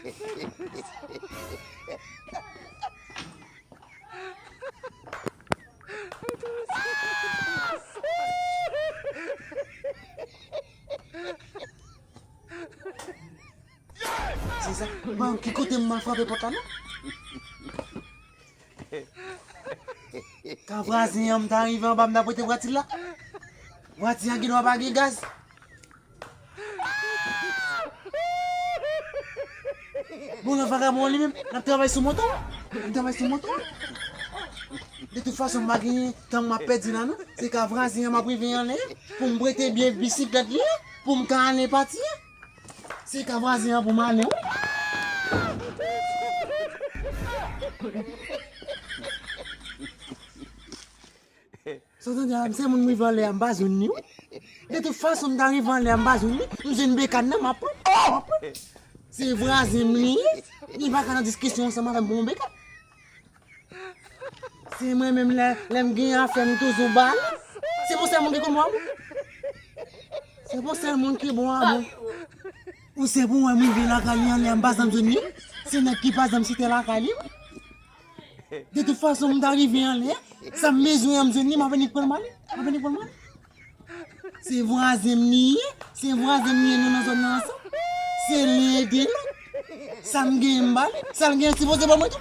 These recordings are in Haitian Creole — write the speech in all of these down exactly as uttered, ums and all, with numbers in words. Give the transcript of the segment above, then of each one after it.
Se sa. Bon, ki kote m al frape pòt la, non? Kan vwazen an, m ta rive anba, m ta prete vwati la. Vwati an gen dwa pa gen gaz. Bon, nan vagabon li menm, n ap travay sou moto. N ap travay sou moto. De tout fason, m pa gen tan m ap pèdi la, non. Se ka vwazen an m ap rive anlè pou m prete byen bisiklèt li an, pou m ka ale pati an. Se ka vwazen an pou m ale, wi. Sa w tande a, m se moun m rive anlè a, m pa jwenn li, wi. De tout fason, m ta rive anlè a, m pa jwenn li. M jwenn Bekan nan, m ap pran, m ap pran. Se vwazen m li ye. Li pa ka nan diskisyon ansanm avè m pou yon Bekan. Se mwen menm lè, lè m gen afè, m toujou ba li. Se pou sèl moun ki konn bwa m. Se pou sèl moun ki bwa m. Ou se pou wè m rive lakay li anlè a, m pa janm jwenn li. Se nèg ki pa janm chita lakay li. De tout fason, m ta rive anlè. Sa m bezwen an, m jwenn li, m ap vini pran l ba li. M ap vini pran l ba li. Se vwazen m li ye, se vwazen m li ye, nou nan zòn nan ansanm. Se len ede lòt. Sa m genyen m ba li, sa l genyen sipoze ban mwen tou.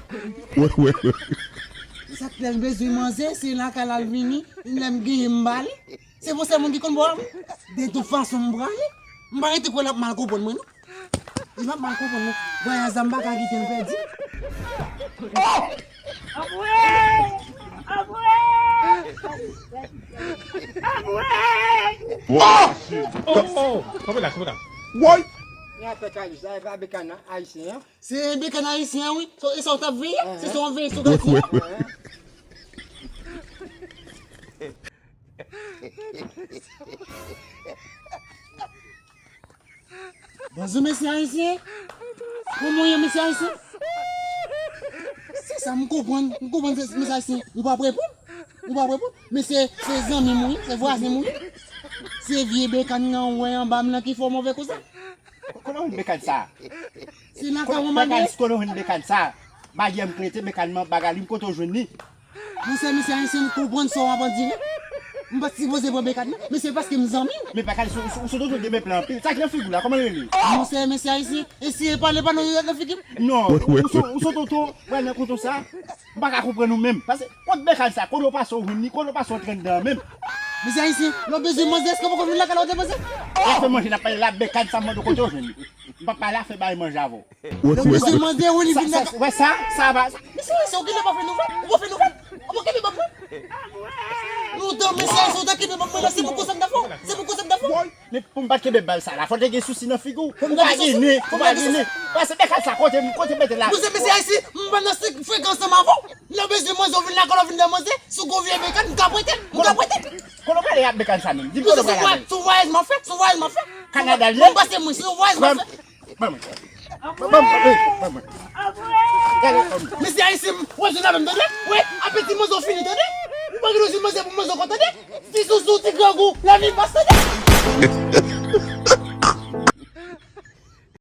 Sa k lè l bezwen manzè, se lakay l al vini, lè m genyen m ba li. Se pou sèl moun ki konn bwa m. De tout fason, m prale. M pa rete kwè l ap mal konprann mwen, non. Li p ap mal konprann, non. Vwayaj la, m pa ka kite l pèdi. Anmwey! Anmwey! Anmwey! Oh! Oh! Kanpe la, kanpe la. Woy! Ni afè kay sa, e pa Bekan ayisyen an. Se Bekan ayisyen an, wi. So, e sa w t ap veye? Se sa w ap veye sou gazman? Bonjou, mesye ayisyen. Kòman w ye, mesye ayisyen? Se sa, m konprann. M konprann se mesye ayisyen. Ou p ap reponn. Ou p ap reponn. Men se, se zanmi m, wi. Se vwazen m, wi. Se vye Bekan nan w wè anba m nan ki fè w move konsa. Kote w jwenn Bekan sa? Se nan kay w mande. Kote w jwenn Bekan sa? Bagay m prete, Bekan nan bagay li, kote w jwenn li? Monchè, mesye ayisyen, m konprann sa w ap andire. M pa t sipoze pran Bekan nan, men se paske m zanmi l. Men Bekan, ou sou, ou sou tonton de men plan anpil. Sa ki nan figi w la, kòman l rele? Monchè, mesye ayisyen, eseye pale pa nan, nan figi m. Non, ou sou, ou sou tonton, wè nan tonton sa. M pa ka konprann ou menm. Paske, kot Bekan sa, kote w pase w jwenn li, kote w pase w antre anndan an menm? Mesye ayisyen, lè w bezwen manzè, èske w poko vin lakay la w te manzè? Afè manje n ap pale la, Bekan sa m mande w kote w jwenn li. M pa pale afè bay manje avè w. Lè w bezwen manzè, wi, li vin lakay. Wè sa, sa va. Mesye ayisyen, ou genlè pa fè nouvèl, ou pa fè nouvèl. Ou pa kenbe bòk mwen. Lontan, mesye ayisyen, ou ta kenbe bòk mwen la, se pou konsa m ta fè w. Se pou konsa m ta fè w. Men pou m pa t kenbe bal sa la, fò te gen sousi nan figi w. Ou pa gen nen, ou pa gen nen. Pase Bekan sa kote, kote mete la. Monchè, mesye ayisyen, m pa nan sik frekans ansanm avè w. Lè w bezwen manzè, w vin lakay la, w vin nan manzè. Si w gon vye Bekan, m ka prete l, m ka prete l. Kote w prale ak Bekan sa menm? Di m kote w prale avè l. Se yon vwayaj m ap fè, se yon vwayaj m ap fè. Kanada l ye? Mwen pase mwen, se yon vwayaj m ap fè. Ban mwen. Ban mwen. Ban mwen. Ban mwen. Gade, ban mwen. Mesye ayisyen, w ap jwenn avè m, tande? Wi, apeti manzè w fini, tande? Ou pa gen dwa jwenn manzè pou manzè w konn, tande? Ti sousou, ti grangou, lavi pas, tande?